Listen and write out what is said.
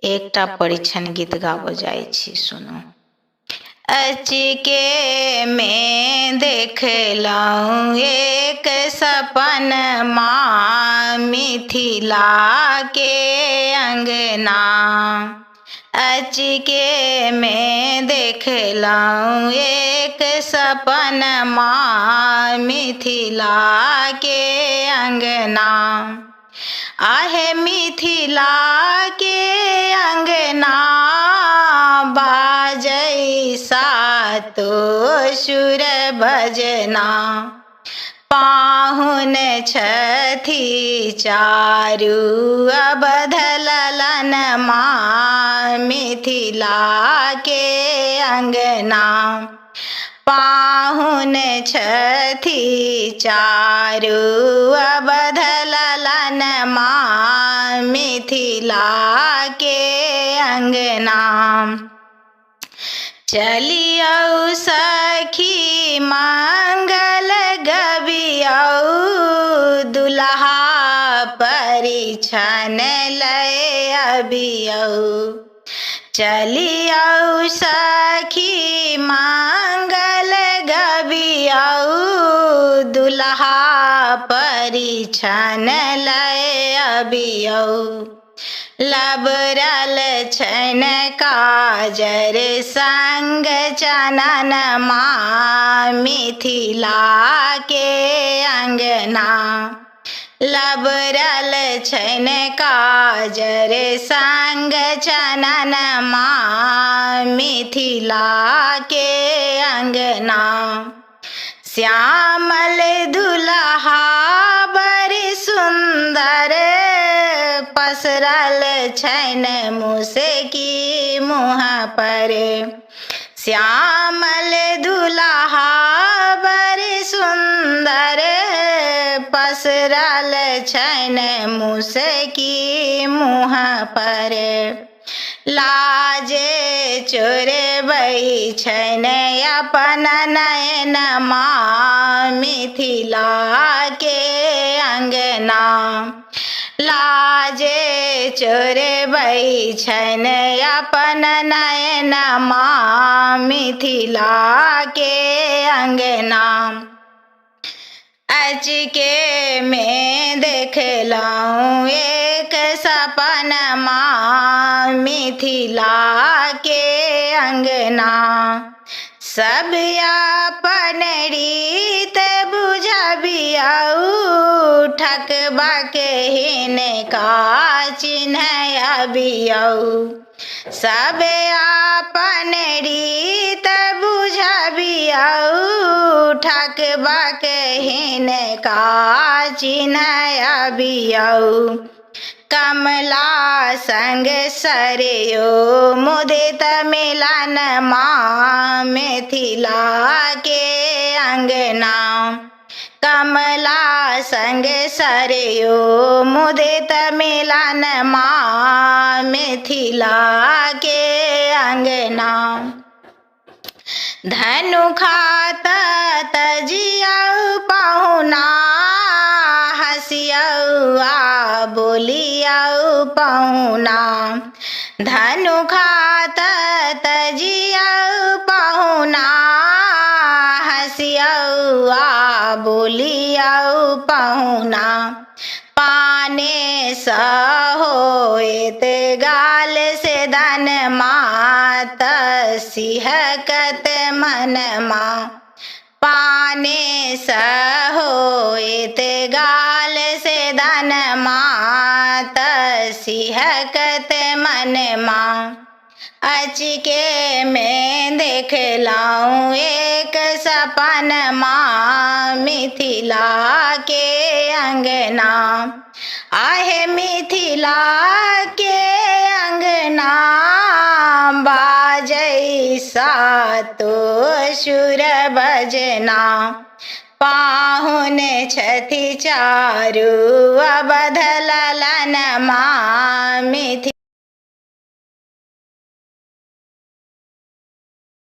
एकटा परिछन गीत गाबऽ जाइ छी, सुनू। अचके मे देखलहुँ एक सपन माँ मिथिला के अङ्गना। अचके मे देखलहुँ एक सपन माँ मिथिला के अङ्गना। आहे मिथिला के अङ्गना बाजै सातो सुर भजना। पाहुन छथि चारू अबध ललन माँ मिथिला के अङ्गना। पाहुन छथि चारू अबध ललन माँ मिथिला के अङ्गना। चलियौ सखी मंगल गबियौ दुल्हा परिछन लय अबियौ। चलियौ सखी मंगल गबियौ दुल्हा परिछन लय अबियौ। लबरल छनि काजर संग चनन माँ मिथिला के अङ्गना। लबरल छनि काजर संग चनन माँ मिथिला के अङ्गना। श्यामल दुल्हा बड़ सुन्दर पसरल छनि मुसकी मुँह पर। श्यामल दुल्हा बड़ सुन्दर पसरल छनि मुसकी मुँह पर। लाजे चोरबै छनि अपन नयन माँ मिथिला के अङ्गना। लाजे चोरबै छनि अपन नयन माँ मिथिला के अङ्गना। अचके मे देखलहुँ एक सपन माँ मिथिला के अङ्गना। सब अपन रीत बुझबियौ ठकबक हिनका चिन्ह अबियौ। सब अपन रीत बुझबियौ ठकबक हिनका चिन्ह अबियौ। कमला संग सरयो मुदित मिलन माँ मिथिला के अङ्गना। कमला संग सरयो मुदित मिलन माँ मिथिला के अङ्गना। धनु खात तजियौ पहुना हसियौ आ बोलियौ पहुना। धनु खात तजियौ पहुना हसियौ आ बोलियौ पहुना। पाने स होइत गाल से धन मात सिहकत मन मा। पाने स होइत गाल से धन मात सिहकत मन मा। अचके मे देखलहुँ एक सपन माँ मिथिला के अङ्गना। आहे मिथिला के अङ्गना बाजै सातो सुर बजना। पाहुन छथि चारू अबध ललन माँ मिथिला।